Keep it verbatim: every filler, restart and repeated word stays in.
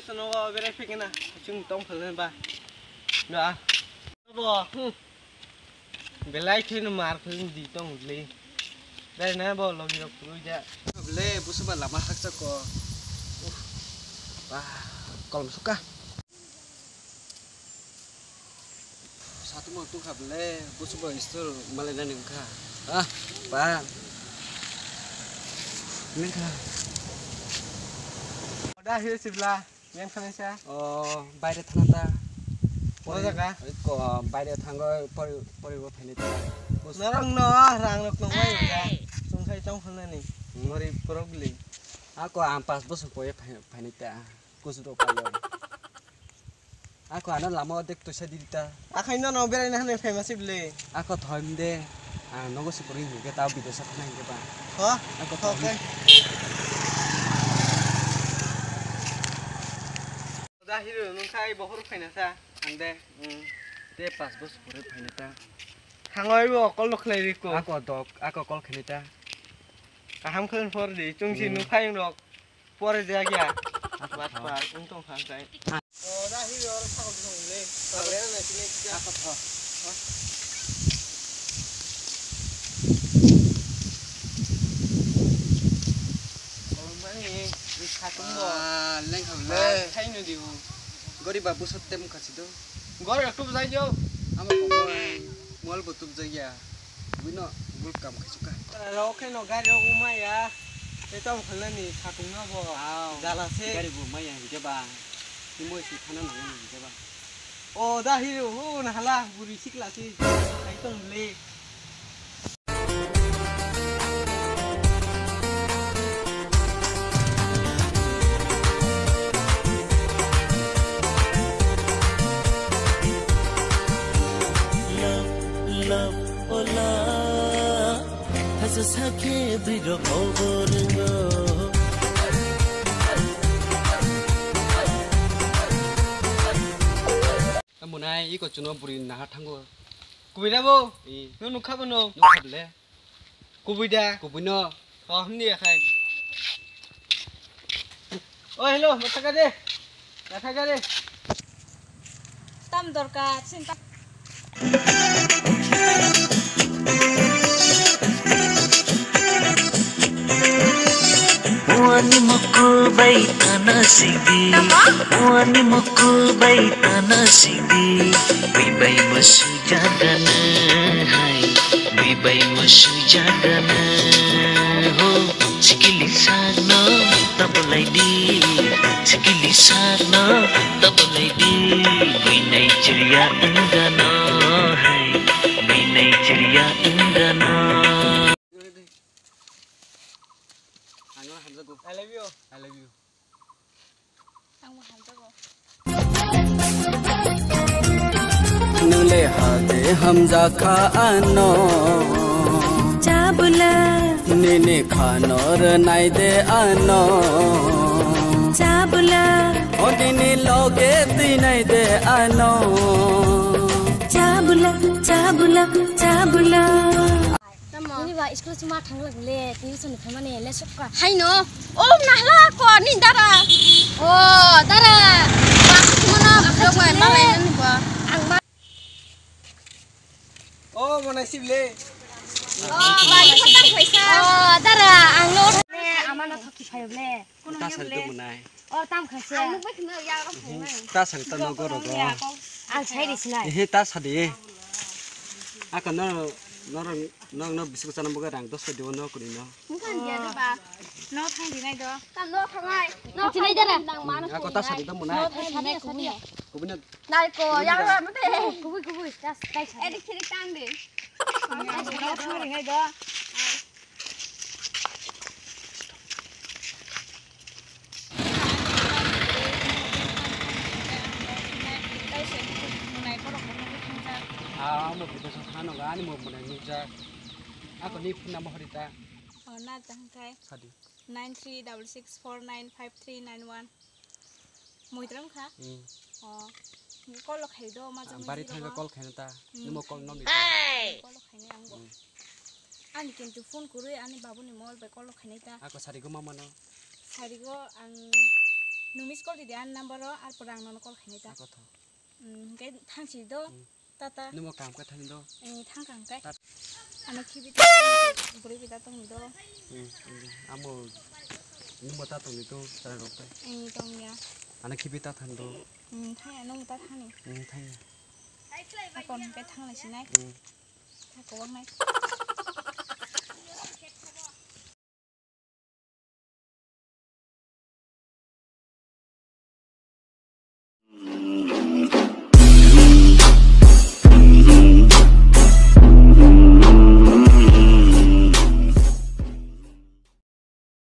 Sono berai phekna, chwng tong phalen ba. Na. Bo, hmm. Belai kheno mar phalen di tong le. Dai na bo logi rok purui ja. Le busu ba lama hakcha ko. Uff. Ba, kolom suka. Satungma tungkha bele, busubo istor malainani wngkha. Ah, ba. Nengkha. Oda hiyo sibla, yang khana sa? Oh, baire thana ta. O jaga? Ko, baire thango pori, pori bo phani ta. Norang no, rang rok nong bai oda. Sungkhai tong khanani. Hmm. Mori problem. Ako ang pas bosor poye phani ta. Kusu rok payo. Ako ano lama odek toisa didi ta. Akhai no no berai na hane famous bele. Ako thoim de. Ah, nogo si puri hinge ta bidesa khana hinge ba. Ho? Ako thoim. Da hero nung khai bohor phaina sa. Ang de. Hmm. Te pas bos puri phaina ta. Hangoi bo kol no khlai riko. Ako dok, ako kol khani ta. Kaham khon por di, chung si hmm. Nu phai rok. Pore de agya. Bat pa, ung tong khang kai. O da hi yor sa ko dong le. Abre na sini. Ako tho. O mani, ni khatung bo. Ah, leng kham le. Khai no di u. Gori ba busot tem khasi do. Gori tu jai jo. Ama ko mol bo tu jai ya. Buino, bul kam khai suka. Rok khe no gari rok umaya. Te tong khalani khatung no bo. Aw. Jala se. Gari bo maya hingke ba. Timo si khana nang hingke ba. O da hero hu na hala buri sikla si. Kai tong le. Love, love, oh love. Hasa sakhe bwrwi rok kobo rwngo. Tamo nai iko chuno bwrwi naha thango. Kubui da bo? Ee. No nukha bono? Nukha bole. Kubui da? Kubui no. O, himni akhai. O, hello, mathaka de. Mathaka de. Tam dorkar, sinta. Wani mukul bai tana sidi. Tamo? Wani mukul bai tana sidi. Bai bai musu jagana hai, bui bai musu jagana ho. Sikili sakno tabalai di, sikili sakno tabalai di. Bui nai chiriya wngano hai, bui nai chiriya wngano. Ano hamjago. I love you. I love you. Nwng le hade hamjakha ano. Chabula. Nini khano rwnai de ano. Chabula. O nini loge twinai de ano. Chabula, chabula, chabula. Tamo? Nini ba school sima thang lang le, tuition ni phaimani le sokka. Haino, o nahla ko ni dara. O dara. Ba sima na vlog mai ma lai ni ba. Ang ma. O mona sible. O ba ni khatam khaisa. O dara, ang lo. Le amano thokhi phayo le. Ta sal do munai. Or tam khaise. Ang nukbai khna ya ro phungnai. Ta sal ta no goro go. Ang sai ri sinai. Ehe ta sadi. Aka no no no no bisu chana buga rang dos dibo no kuni no. Nungkan dia do ba. No thang di nai do. Tam no thangai. No thangai dara. Nang mano. Ako ta sadi do munai. No thang di nai kubui. Kubui no. Nai ko ya ro mate. Kubui kubui ta tai sadi. Eri khiri tang de. No thang di nai do. Ah, amo video sa khano ga ani mo mona nujak. Ako ni phone number horita. Oh, na jang kai. Sadi. Nine three double six four nine five three nine one. Muitrang kha? Hmm. Oh. Call lo khai do ma jang. Bari thang call khai ta. Hmm. Nimo call no mi. Call lo khai ni ang bo. Hmm. Ani kintu phone kurui ani babuni mobile bai call khainai ta. Ako sarigo mama no? Sarigo ang Nung miss call di de ani number o, ar pore ang nono call khainai ta. Ako tho. Hmm, hwnkhe thangsi do. Hmm. Tata. Nungbo kam khe thani do. Eh, thang kang khe. Tat- Ano khibi ta buri bida tong do. Hmm, hmm. Amo nungbo ta tong di to, chara rok ta. Eh, tong ya. Ano khibi ta than do. Hmm, thang ya, nung ta thani. Hmm, thang ya. Ako hwnkhe thang lai sinai. Hmm. Thang kobang nai.